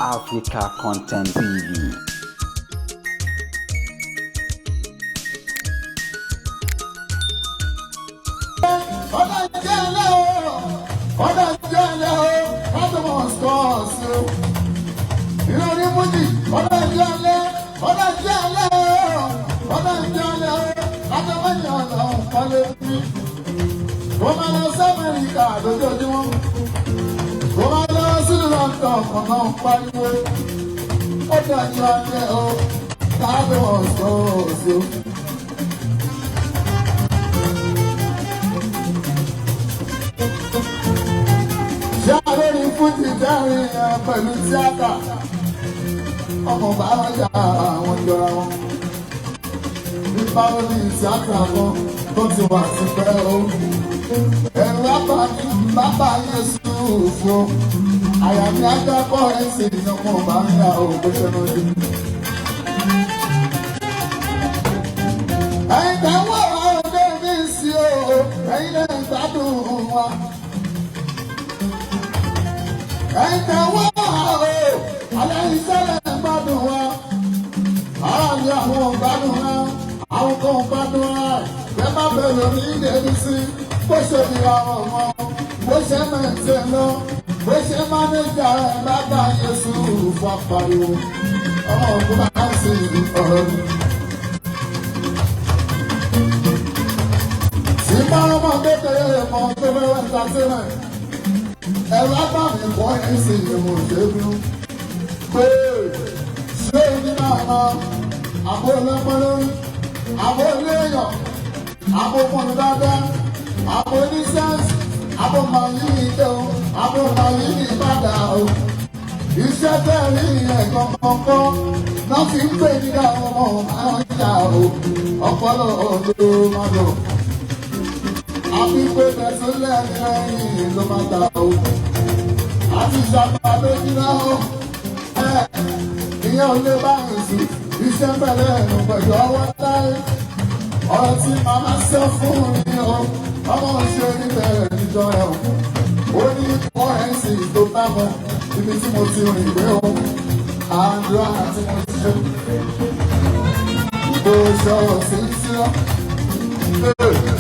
Africa Content TV. Mo máa lọ sí Amẹ́ríkà lójoojúmọ́. Mo máa lọ sínú London kọ̀ọ̀kan pariwo. Ó dájú alẹ́ o, táàbí wọn sọ̀ọ́sì o. Ṣé alórí fújì dẹ́rìn yẹn pẹ̀lú tíátà? Ọmọ bá wọn jà àwọn jọra wọn. Bí párọ́dì tíátà kan tó ti wà sí pẹ́ o. Ẹ̀rù abàmì bàbá Yéṣu fún. Àyà mi ajábọ̀ ẹ̀sìn ìyànmọ̀ bá ń yà ó bó ṣe lójú. Ẹ̀yin tẹ̀ ń wọ̀ ọ́ lé mi sí o, ẹ̀yin lè gbádùn wa. Ẹ̀yin tẹ̀ ń wọ̀ ọ́ alẹ́ iṣẹ́ lè gbádùn wa. Ara mi àwọn ò gbádùn wa, àwọn kan ò gbádùn wa. Bẹ́ẹ̀ má bẹ̀rẹ̀ ní ìdẹ́bí sí, bó ṣe fi àwọn ọmọ, bó ṣe mẹ̀tẹ̀ lọ, bó ṣe mánéjà ẹ̀ bàbá Yéṣu fún apariwo. Ọmọ òkú bá ń sin ọ̀rọ̀ mi. Tí bá ọmọ kékeré mọ tó fẹ́ entertainment, ẹ̀rọ abàmì kọ́ ẹ̀ sì ìmọ̀ ìṣègùn. Pé ṣé ní màmá àbó ọlọ́pàá lórí, àbó iléèyàn, àbó fúnni dáadáa, àbó ní sẹ́ǹsì, àbó màyí ìdè o, àbó màyí ìbàdà o. Iṣẹ́ bẹ́ẹ̀ rí ìyẹn kọ̀ọ̀kan náà fi ń pè nígbà ọmọ àwọn ìjà o, ọpọlọ ló máa lò. Àfi pé tẹ̀sán lẹ́yìn ló máa ta o. Àti ìṣàpàdé jiná o. Ẹ ìyẹn ò lè bá yín sí. Iṣẹ́ pẹ̀lẹ́ ẹ̀rù pẹ̀lú ọwọ́ táyé. Ọ̀rọ̀ tí màmá sọ fún mi o, ọmọ ṣe níbẹ̀rẹ̀ níjọ ẹ̀ o. Ó ní kọ́rẹ́ǹsì tó bá mọ ibi tí mo ti rìn gbé o. Àdúrà tí mo ti ṣe. Ìgbò ṣọ̀rọ̀ sí sí ọ́.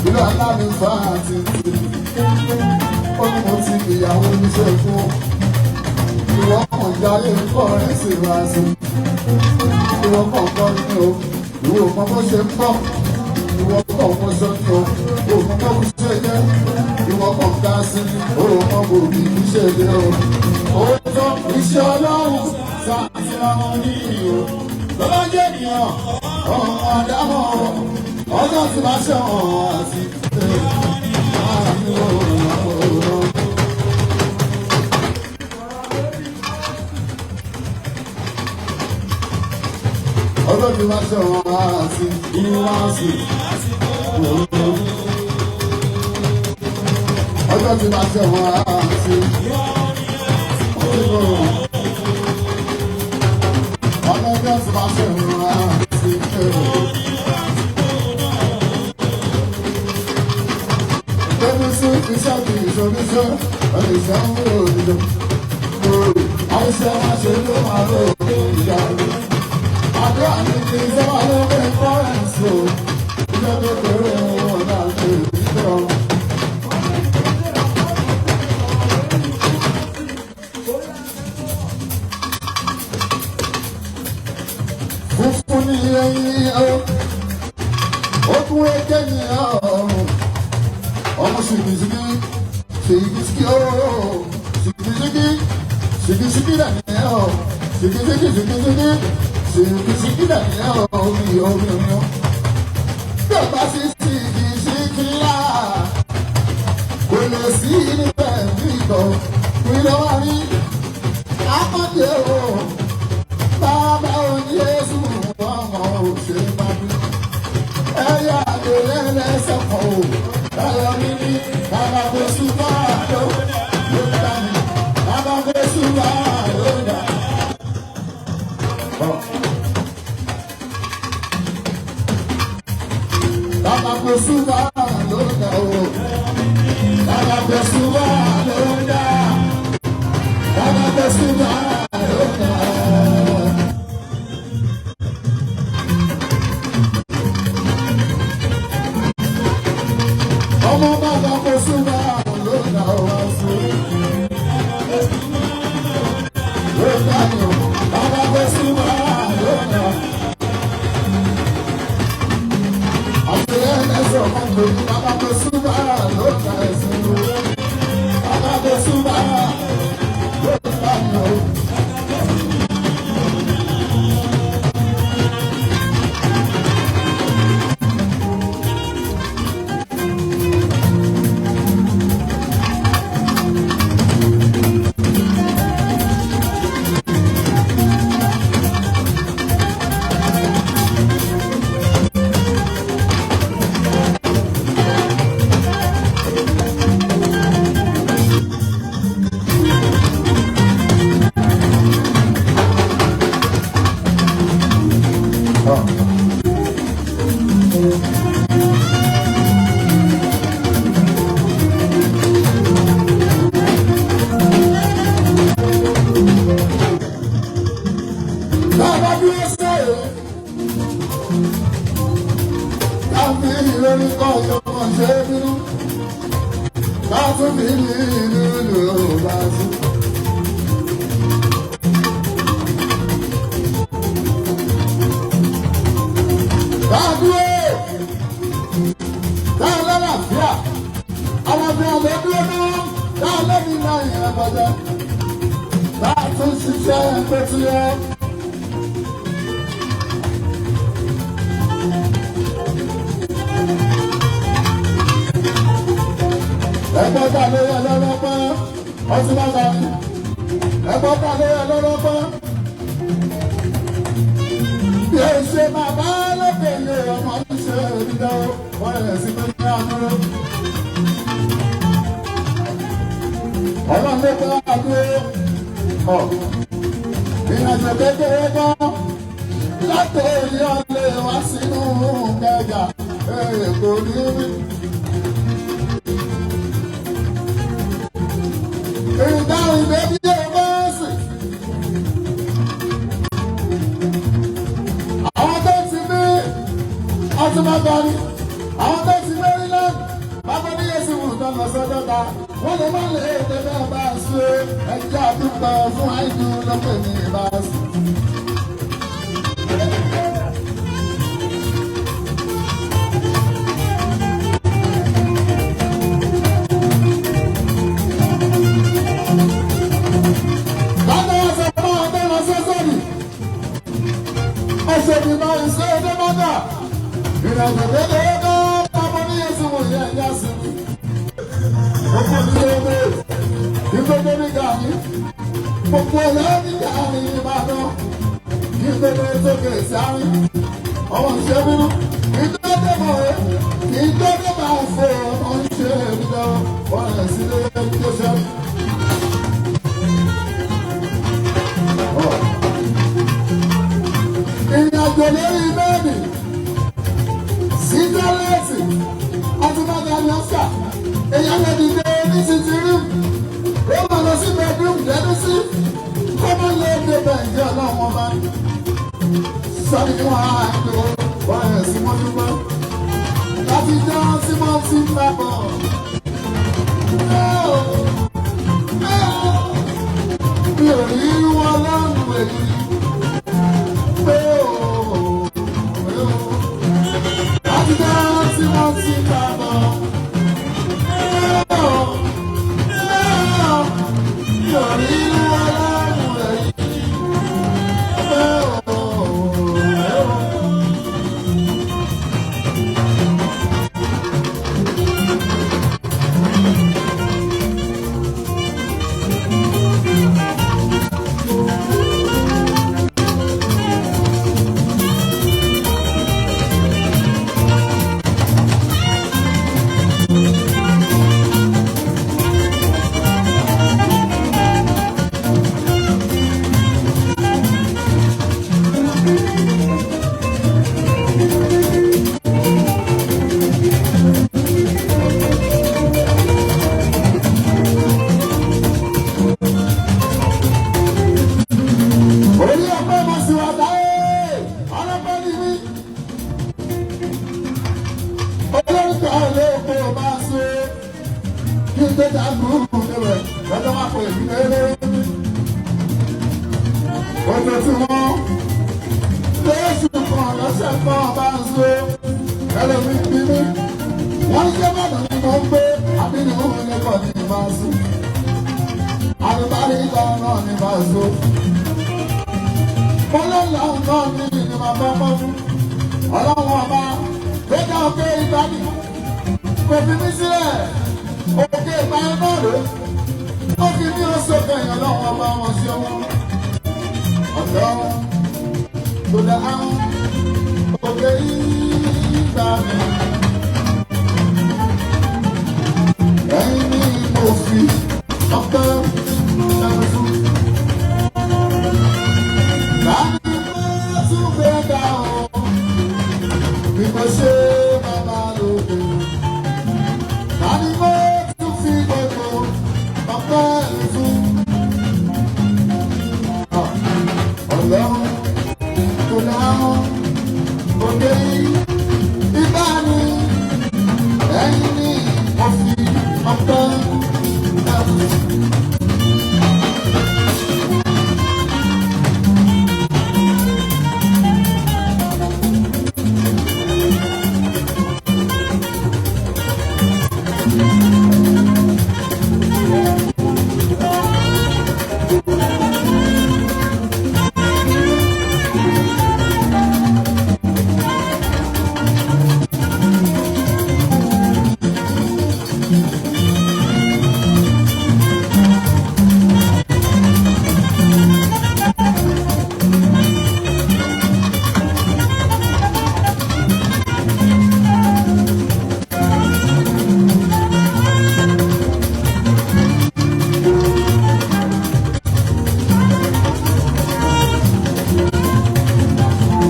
Ìlú alámi fa àti tì. Ó ní mo ti ìyàwó oníṣẹ́ fún. Ìwọ kan jáde kọ́rẹ́ǹsì wá sí. Ìwọ kan kọ́ ní o. Ìwọ kan bó ṣe ń bọ̀. Ìwọ kan kó sọ ní o. Ìwọ kan bó ṣe jẹ́. Ìwọ kan ká sí. Òun kan kò bí kí ṣe dé o. Òótọ́ iṣẹ́ Ọlọ́run ṣàtìrà wọn ní ìhò. Lọ́lá jẹ́ ènìyàn, ọmọ àdámọ̀ ọjọ́ tí bá ṣẹ̀wọ̀n àti àmì òòrùn. Ọjọ́ tí bá ṣẹ̀wọ̀n àti ìwáṣì. Ọjọ́ tí bá ṣẹ̀wọ̀n àti òòrùn. Ọjọ́ tí bá ṣẹ̀wọ̀n àti òòrùn. Tẹ́bísí iṣẹ́ kì í ṣoníṣẹ́, ẹnìṣẹ́ ń wò níjọ. Àìṣe máa ṣe ló máa lò ó ìyá rẹ̀. Àdúrà ní kí iṣẹ́ máa ló pé kọ́rẹ́ǹsì o. Iṣẹ́ tó kéré wọn náà ṣe ìjọ. Funfun ní ẹyin o, ó tún ẹjẹ́ ní ọ̀run. Ọmọ ṣìgìṣìgì ṣìgìṣìgì ooo ṣìgìṣìgì ṣìgìṣìgì dàní ẹ o ṣìgìṣìgì ṣìgìṣìgì ṣìgìṣìgì dàní ẹ o omi omi omi o. Bí o bá sí ṣìgìṣìgì rà kò lè sí níbẹ̀ ní ìtọ̀ ìlọ wà ní akọ́jẹ́ o bàbá òní Jésù ọmọ òṣèré máa bí ẹ̀yà àgbèrè ẹlẹ́sẹ̀ kan o. Ẹyọ mi ní bàbá Jésù máa ló dá mi. Bàbá Jésù máa ló dá. Bàbá Jésù máa ló dá o. Bàbá Jésù máa ló dá. Bàbá Jésù máa ló dá. o. Bàbá dúró sẹ́yìn. Káfí lórí kọ́ ọmọ ṣe é bínú. Káfí mi ní ìlú ìlú bá sí. Bàdúró táà lálàáfíà, àlàáfíà ló dúró náà, táà lẹ́bi náà ìrìn bọ̀jẹ̀. Táà tún ṣiṣẹ́ tó ti yẹ. Ẹgbọ́n ta ló yẹ lọ́rọ́ pẹ́, ọtí bá ta ni. Ẹgbọ́n ta ló yẹ lọ́rọ́ pẹ́. Bí o ṣe bàbá lókè lè ọmọ ń ṣe òdìdá o, wọ́n rẹ̀ sí pé ní àmúrò. Ọlọ́run ló pẹ́ àdúró. Ọ̀ ìrìnàjò kékeré kan látòrí ọ̀lẹ́ wá sínú kẹjà èkó ní rí. Ìdáhùn ìbẹ́bí ọmọ ẹ̀sìn. Àwọn tó ti ní ọtúnmọ́tọ́ni, àwọn tó ti Maryland, bàbá ní Yéṣu wù tó lọ sọ́dọ̀ ta. Wọ́n lè má lè tẹ́lẹ̀ bá a ṣe ẹjẹ́ àdúgbò fún àìdùn lọ́pẹ̀ ní ìbá sí. Bàbá wa sọ fún àwọn tó lọ sọ́sọ́ọ̀dì. Ọ̀sẹ̀ mi máa ń ṣe ẹjọ́ mọ́tà. Ìrìnàjò kékeré kan bàbá ní Yéṣu wù yẹn ẹ̀yà sí mi. Gbogbo ní ewé, ìgbogbo ní gàrí, gbogbo ọ̀lẹ́ ní gàrí Ìbàdàn, ìgbogbo tókè sáré, ọmọ ìṣe bínú, ìgbogbo mọ̀wé, ìgbogbo máa fò ọmọ ìṣe ìdíjọ, wọn rẹ̀ sí ilé tó ṣe. Ìrìnàjò lórí bẹ́ẹ̀dì, sí tọ́lẹ́ẹ̀tì, ọtún bá gàrí ọ̀sà. Èèyàn lè dìde ní títí rí ó máa lọ sí bedroom dẹ́nu sí kó má lè débẹ̀ ìjọ náà wọ́n bá sọ́ni wọn á lò wọ́n rẹ̀ sí wọ́n dúpẹ́ láti jọ́ tí wọ́n ti ń bá bọ̀. Mi ò rí wọn lọ́rùn èyí pé ó láti jọ́ tí wọ́n ti ń bá bọ̀. Orí ọpẹ́ mo sì wà táyé, ọlọ́pẹ́ ni mí. Olórúkọ olóògbé máa ṣe kí n tó dá gbùrù débẹ̀ lọ́jọ́ máa pè mí lélẹ́. Ojoojúmọ́ lóṣù kan lọ́sẹ̀ kan bá ń ṣe ẹlòmí bí mi. Wọ́n ní sẹ́fọ̀nà ni mo ń gbé àbí ni mo ń lẹ́kọ̀ọ́ ní ìbá sí. Àlùbárí Àlùbáríkà náà ní bàṣọ. Mo ló lọ náà ní ìlú bàbá mọ́mú. Ọlọ́run ọba tó dá òkè ìgbàdì. Kò fi mí sílẹ̀. Òkè ìgbàyẹn náà rè. Ó fi mí ó sókè yẹn lọ́wọ́ ọba wọn ṣe wọn. Ọlọ́run tó dá òkè ìgbàdì. Ẹ̀yin ni mo fi ọpẹ́ ẹnu fún. Láti má tún fẹ́ dá o, bí mo ṣe bàbá lóde. Láti má tún fi gbogbo ọpẹ́ ẹnu fún. Ọlọ́run tó dáhùn òde ìbáni ẹ̀yin ni mo fi ọpẹ́ ẹnu fún.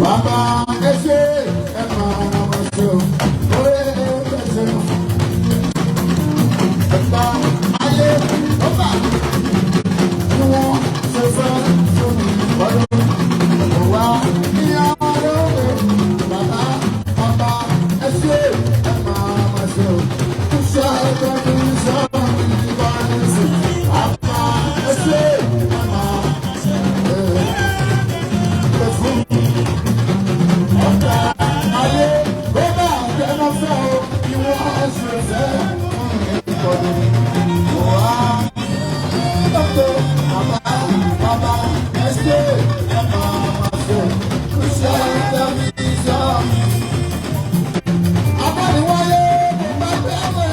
Bàbá ẹ ṣé ẹ máa ma ṣe o, orí ẹ ṣe o. Ẹ̀ka ayé ó bà ní wọ́n ṣe fẹ́ fún mi lọ́dún. Kò wá ní àárọ̀ bàbá bàbá ẹ ṣé ẹ máa ma ṣe o. Iṣẹ́ ẹgbẹ́ mi sọ̀rọ̀ mi ní báyìí. Bàbá ẹ ṣé ẹ máa ṣe fún mi. Ọ̀gá ayé ó bá àjẹmọ́ fẹ́ o, ìwọ ẹ̀sùn fẹ́ fún mi kọ̀dù. Wà á dọ́kítọ̀ bàbá bàbá ẹ̀ṣẹ̀ ẹ̀ máa ma ṣe. Iṣẹ́ tẹlifíṣàn. Abániwáyé kò bá gbé mọ́.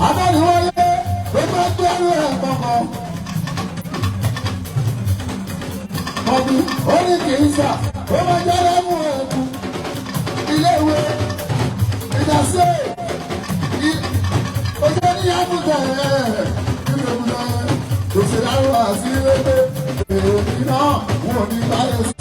Abániwáyé kò bá gbé mọ́ kankan. Ọdún ó ní kì í sà, ó máa jẹ́ lẹ́mú ẹ̀kú. Ilé-ìwé ìdásẹ́ ojú ní àbúkọ̀ ẹ̀ nínú ìbúdó kò sí lárúbá sí wípé èmi náà wọn ò ní báyọ̀ sí.